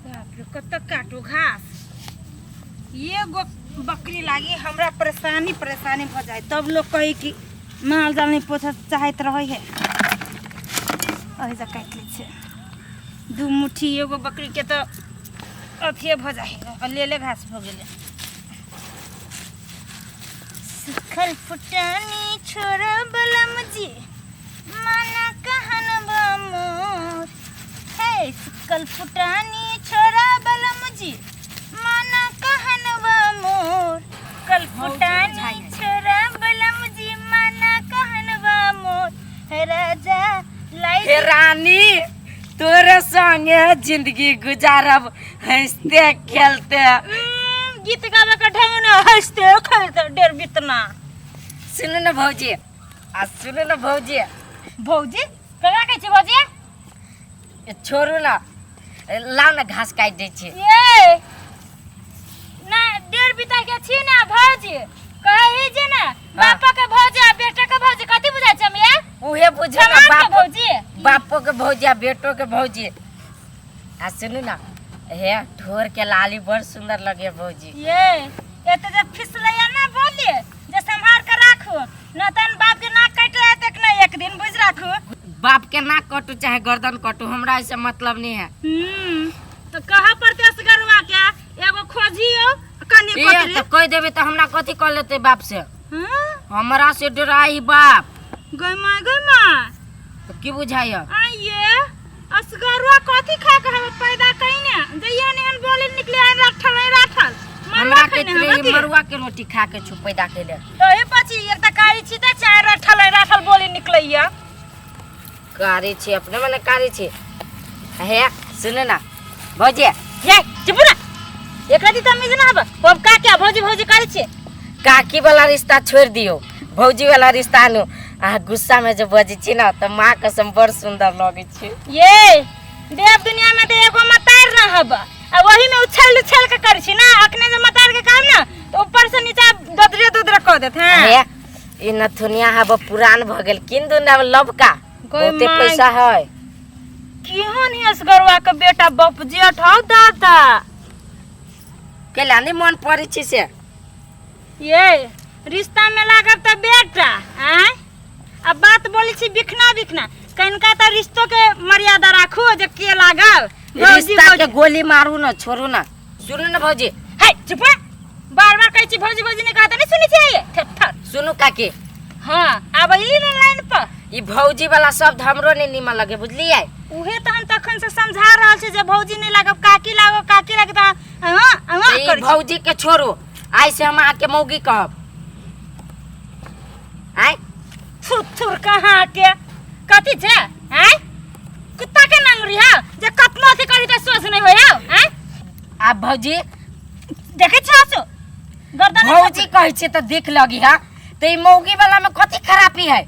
बाप रे, कतऽ काटू घास। एगो बकरी लागी हमरा परेशानी परेशानी भऽ जाए, तब लोग कही कि माल जाल नहीं पोछऽ चाहैत रहै है। एहि काटि लै छै दू मुट्ठी, एगो बकरीके तऽ अथिए भऽ जाइ है, आ लेले घास भऽ गेलै। सुखल फुटानी छोड़ बलम जी, माना कहन बा मोर हे। सुखल फुटानी छोड़ बलम जी, माना कहन बा मोर। कल फुटानी छोड़ बलम जी, माना कहन बा मोर। हे राजा लाई। हे रानी, तोरे संगे जिंदगी गुजारब हंसते खेलते। गीत गावे के ढंग न, हंसते खेलते डेर बितना। सुनू ने भौजी, आ सुनू ने भौजी। भौजी ककरा कहै छी भौजी? ए, छोड़ू ने, ए, लाउ ने घास काटि दै छी। ये ना डेढ़ बिता के छी ना भौजी कही जे ना बापा के भौजी आ बेटा के भौजी कथी बुझाइ छै हम ये? उहे बुझे ना। जवान के बाप भौजी। बापो के भौजी आ बेटो के भौजी। आ सुनू ना, हे ठोर के लाली बड़ सुंदर लगे भौजी। ये एते जे फिसलैया ना बोले जे संभार के राखू न तन बाप के नाक काटि जायत एक ना एक दिन, बुझ राखू। बाप के नाक कटू चाहे गर्दन कटू, हमरा ऐसे मतलब नहीं है। तो कहा पड़ते असगरवा के एगो खोजियो कनी ए, कोतरी। तो कह देबे तो हमरा कथी कह लेते बाप से? हाँ? हमरा से डराई बाप। गई माय, गई माय। तो की बुझाइय? आइए असगरवा कथी खा के हम पैदा कइने जइया ने बोले निकले आ राठल नहीं राठल हमरा मरुआ के खैने हम तेरे मरुआ के रोटी खा के छु पैदा केले। तो हे पची एक त कारी छी त चार राठल नहीं राठल बोले निकलैया। कारी छी अपने मने कारी छी। हे सुन ना भौजी। हे चुप ना, एकरा दी तमीज ना हब अब का क्या भौजी भौजी करै छी। काकी वाला रिश्ता छोड़ दियो, भौजी वाला रिश्ता आनू। आ गुस्सा में जो बजै छी ना त माँ कसम बड़ सुंदर लगै छी। ये देव दुनिया में तो एगो मतार ना हब आ वही में उछल उछल के करै छी ना। अखने जे मतार के काम ना तो ऊपर से नीचा ददरे ददरे कह देत। हां हे ई नथुनिया हब पुरान भ गेल, किन दू ना लबका, गई बहुते माय। पैसा है। केहन है असगरवा के बेटा बाप जेठ हौ दादा। केला नहीं मन पड़ै छी से? ये रिश्ता में लागब त बेटा आय अब बात बोली छी बिखना बिखना कनका त रिश्तो के मर्यादा राखू जे के लागल भौजी। रिश्ता के भौजी गोली मारू ना, छोड़ू ना। सुनू ना भौजी। हे चुप रह, बार बार कहै छी भौजी भौजी नहीं कहता नहीं सुनै छी थेथर। सुनू काकी। हाँ आब अइली ना लाइन पर। ई भौजी वाला शब्द हमरो नहीं नीमन लगे, बुझलियै? उहे त हम तखन से समझा रहल छी जे भौजी नहीं लागब काकी लागब, काकी लागब त हाँ हाँ तऽ ई करै छी। भौजी के छोड़ू, आइ से हम अहाँके मौगी कहब। आइ थुर थुर कहाँ के कथी छै? आँय कुत्ता के नंगरी है जे कतनो अथी करी त सोच नहीं होय हौ। आँय आब भौजी देखै छी हंसू गर्दन में। भौजी कहै छियै तऽ देख लगी है तऽ ई मौगी वाला में कथी खराबी है?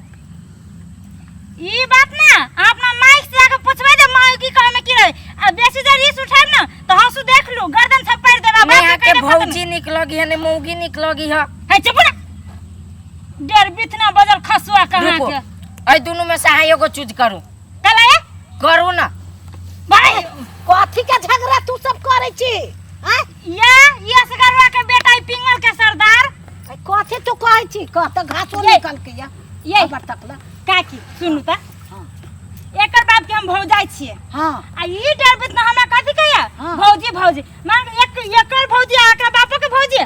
ई बात ना अहाँ अपना माइक से जाके पूछबै जे माइक की कहे में की रहे। आ बेसी जे रीस उठायब ना तऽ हंसू देख लू गर्दन छपारि देब। नहीं अहाँके भौजी निक लगी है, नहीं मौगी निक लगी है। हे चुप ना, डेढ़ बितना बजल खसुआ कहाँ रुको के। एहि दुनू में से अहाँ एगो चूज करू। कल आया करू ना। भाई कथी के झगड़ा तू सब करै छी? आँय या ये असगरवा के बेटा ई पिंगल के सरदार। कथी तू कहै छी? कह तऽ घासो ये। निकल के या ये खबर तकला। काकी सुनू त। हाँ। एकर बाप के हम भौजाई छियै। हाँ। आ ई डर बितना हमरा कथी कहैया? हाँ। भौजी भौजी मांग एक एकर भौजी आ एकरा बापो के भौजी।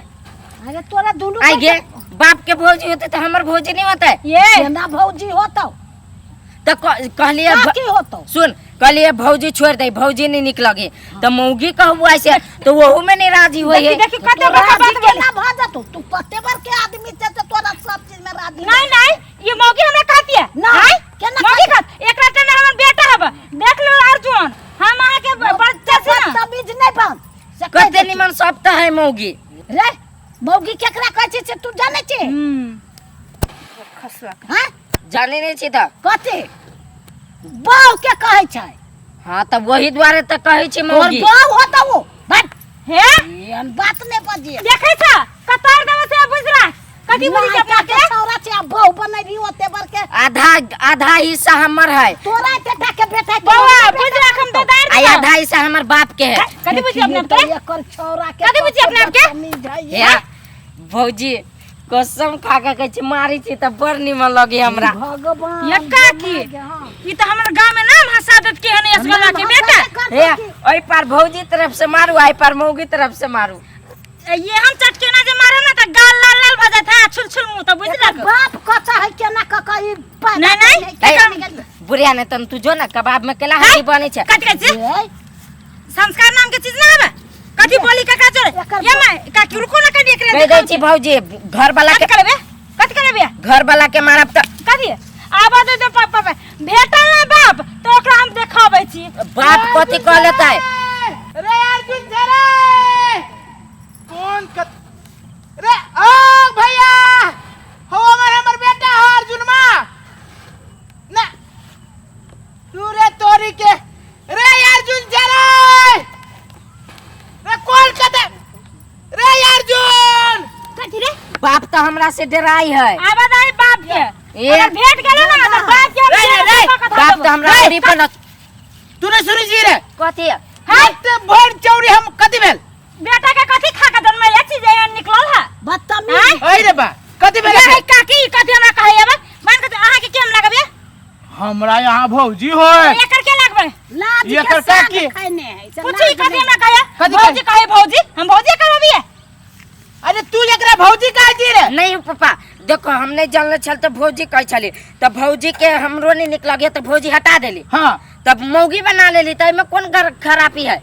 अरे तोरा दुनू आई गे बाप के भौजी होते तऽ हमर भौजी नहीं होते? ये केना भौजी होतौ? तऽ कहलियै काकी होतौ। सुन, कहलियै भौजी छोड़ दे, भौजी नहीं निक लगे तऽ मौगी कहबो ऐसे तऽ ओहू में नहीं राजी होय है। देखी देखी कते तोरा बड़का राजी बात बोली। केना भऽ जेतौ? तू कते बड़ के आदमी छै से तोरा सब चीज में राजी? नहीं नहीं ये मौगी हमरा कहती है। ना, आय? केना मौगी कहत एकरा टेने हमर बेटा हब देख लो अर्जुन, हम अहाँ के बच्चा छी ना। बदतमीज नहीं बन से कहि कते दै छी। निमन सब तऽ है मौगी। रे मौगी केकरा कहै छै से तू जानै छी? खसुआ हाँ? जाने नहीं छी तऽ। कथी बाउ के कहै छै? हाँ तऽ वही दुआरे तऽ कहै छी तोर मौगी। बाउ होतौ ओ बट हे एहन बात नहि बजिए। देखै छ कतार देबै से बुझ रहा। कथी बुझै छी अपना के छौरा छै आ बहु बनैली ओते बर के आधा आधा हिस्सा हमर है तोरा एते टा के बेटा के बौआ बुझ राख हम तो दार आ आधा हिस्सा हमर बाप के है कथी बुझी अपना के एकर छौरा के कथी बुझी अपना आपके? बदतमीज है ये। हे भौजी कसम खा के कहै छी मारै छी तऽ बड़ निमन लगे हमरा भगवान ये काकी हाँ। ई तऽ हमर गांव में नाम हंसा देत के हन असगला के बेटा हे ओहि पार भौजी तरफ से मारू एहि पार मौगी तरफ से मारू ये हम चटके ना जे मारे ना त गाल लाल लाल भ जात है छुल छुल मुंह त बुझ एकर लक बाप कचा है केना क क ई पैदा नहीं, नहीं, केने है, ए, केना बुढ़िया ने तन तू जो ना कबाब में केला हड्डी बनै छै कथी कहै छी ए, संस्कार नाम के चीज ना आवे कथी बोली काका जोरे एकर ये मैं काकी रुको ना कनी एकरे कहि दै छी भौजी घर वाला कथी के करबे कथी करबे घर वाला के मारब तऽ कथी आबा दे दे पापा पे भेटल ना बाप तो ओकरा हम देखाबै छी बाप कथी कह लेतै रे अर्जुन झरे कौन कत रे ओ भैया हो हमर हमर बेटा हो अर्जुन मा ना तू रे तोरी के रे अर्जुन झरे रे कौन कत रे अर्जुन कथी रे बाप तऽ हमरा से डराई है आबा दे बाप के ए। अगर भेट गेलो ना तो बाप के हम रे, रे, रे, बाप तऽ हमरा रे, उड़ी पर न तू नहीं सुनी जी रे कथी हाथ भर चौरी हम कथी भेल बेटा के कथी खा के जन्मैले छी जे एहन निकलल है बदतमीज अरे रे बा कथी भेल रे काकी कथी हमरा कहै आबे मान के अहाँ के केम लगबे हमरा यहाँ भौजी हो एकर के लगबे लाज के एकर साग काकी। खैने है से पूछी लाज कथी नहीं। हमरा कहै कथी भौजी कहै भौजी हम भौजी करबिए अरे तू एकरा भौजी कहै छी रे नहीं पापा देखो हम नहीं जानले छल तो भौजी कहै छली तो भौजी के हमरो नहीं निक लगे तो भौजी हटा देली हाँ तब मौगी बना लेली तो एहिमे कोन खराबी है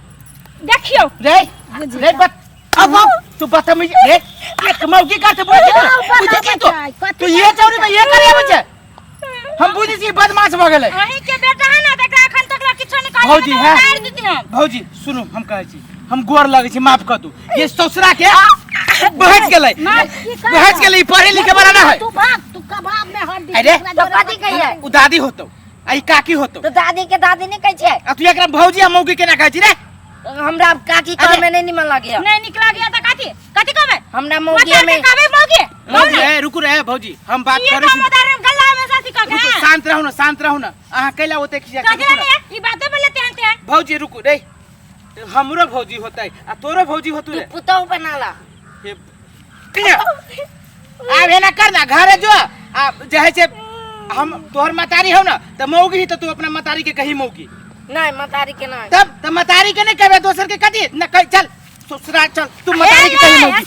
देखियो रे रे बत अब अब तू बदतमीज रे एक मौगी का तो बुझी बुझी छी तू तू ये चौरी में ये करे बच्चे हम बुझी छी बदमाश भ गेलै अहीं के बेटा है ना देखा अखन तक ला किछो नहीं कहले भौजी है मार देती हम भौजी सुनू हम कहै छी हम गोर लगै छी माफ कर दू ये ससुरा के बहस गेलै बहस गेलै ई पढ़े लिखे वाला ना है तू भाग तू कबाब में हड्डी अरे, एकरा तो जोरे कथी कहिए उ दादी होतो आ ई काकी होतो तो दादी के दादी नहीं कहै छै आ तू एकरा भौजी आ मौगी केना कहै छी रे हमरा आब काकी अरे। कहे में नहीं निमन लगे नहीं निकला गया तो कथी कथी कहबे हमरा मौगी मौगी में कहबे मौगी भौजी ए रुकू रे भौजी हम बात ये करै तो छी मदार गल्ला में साथी कह रुकू के शांत रहू ना शांत रहू ना अहाँ कैला ओते खिया कथी रे ई बातें बोले तेहन तेहन भौजी रुकू रे हमरो भौजी होतै आ तोरो भौजी होतू तू रे पुतहु बना ला हे किया? आब एना कर ना घरे जो आ जे है से हम तोहर मतारी हौ ना त मौगी ही त तू अपना मतारी के कही मौगी नहीं मतारी के नहीं तब त मतारी के नहीं कहबे दोसर के कथी न कह चल ससुराल चल तू मतारी के कही मौगी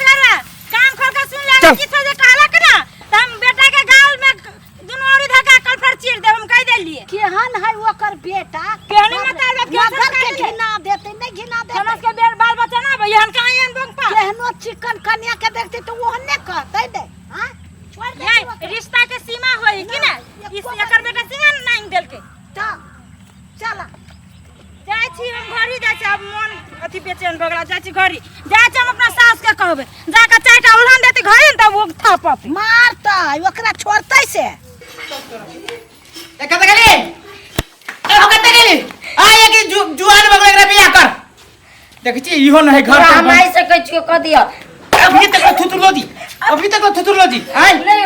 कान खोल के सुन ले चल। किछो जे कहलक ना त हम बेटा के गाल में दुनू औरी धक्का कलफर चीर देब हम कह देलिए केहन है ओकर बेटा केहन मतारी बाप, केहन नगर के संस्कार है? घिना देते नहीं घिना हमरा देते के बेर बाल बच्चा ना भई हम कहाँ एहन बंग पा केहनो चिकन कन्या के देखते तो ओहने कहते दे हाँ छोड़ दे नहीं रिश्ता के सीमा होई कि ना इस एकर बेटा सीमा नहीं देलके तो चला जाइ छी हम घरी जाइ छी आब मन अथी बेचैन भऽ गेल जाइ छी घरी जाइ छी हम अपना सास के कहबै जाके चारिटा उल्हन देती घरे ने तब ओ थापत मारतै ओकरा छोड़तै से ए कत गेली ए हो कत गेली आ एक जुआन बगल एकरा बियाह कर देखै छी इहो नहीं घर तोरा पर हम आई सकै छियो कह दियो अभी तक थुथुरलो जी अभी तक थुथुरलो जी आय नहीं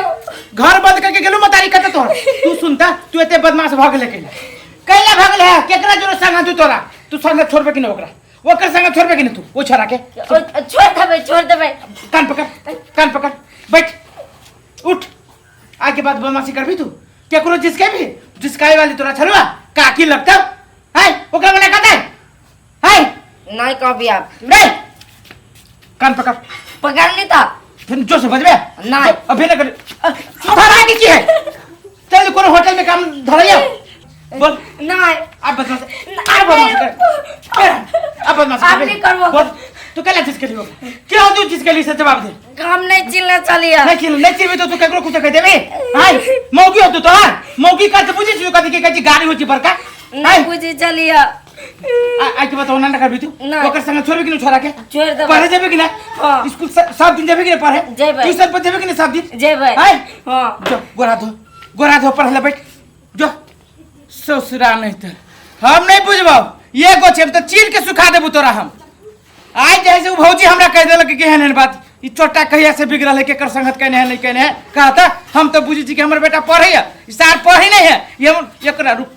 घर बंद करके गेलू मतारी कत तोहर तू सुनता तू एते बदमाश भऽ गेले कैला कैला भऽ गेले है केकरा जोरे संग तू तोरा तू संग छोड़बे कि नहीं ओकरा ओकर संग छोड़बे कि नहीं तू ओ छोरा के छोड़ देबै छोड़ देबै कान पकड़ कान पकड़ बैठ उठ आगे के बाद बदमाशी करबी तू केकरो जिसके भी जिसकाई वाली तोरा छलुआ काकी लगता है ओकरा मना कर दे है नहीं कहबी आप रे कान पकड़ पकड़ ली तो फिर जोर से बजबे नहीं। अभी ना कर सुधार आगे की है चल कोनो होटल में काम धरैया बोल नहीं अब बदमाश अब बदमाश कर अब बदमाश अब नहीं करबो। बोल तू कैला जिसके लिए क्यों तू जिसके लिए से जवाब दे हम नहीं चिल्ला चलिए नहीं चिल नहीं चिलबे तो तू केकरो कुछ कह देबे हाय मौगी हो तू तो हां मौगी का तो बुझी छी कथी के कहै छी गाड़ी हो छी बड़का नहीं बुझी चलिए आ के बताओ ना करबी तू नहीं। ओकर संग छोड़बे कि नहीं छोरा के छोड़ देबै। पढ़े जेबे कि ना हाँ। स्कूल सब दिन जेबे कि नहीं पढ़े जेबै। ट्यूशन पर जेबे कि नहीं सब दिन जेबै हाय हाँ जो गोरा धो गोरा धो पढ़े ले बैठ जो ससुरा नहीं तो हम नहीं बुझबौ ये गो छै तो चीर के सुखा देबू तोरा हम आज जे है से उ भौजी हमरा कह देलक कि एहन एहन बात ई चोटा कहिया से बिगड़ल है, केकर संगत केने है नहीं केने है। कहता हम तो बुझी छी कि हमर बेटा पढ़े है, ई सार पढ़े नहीं है। ये हम एकरा रुक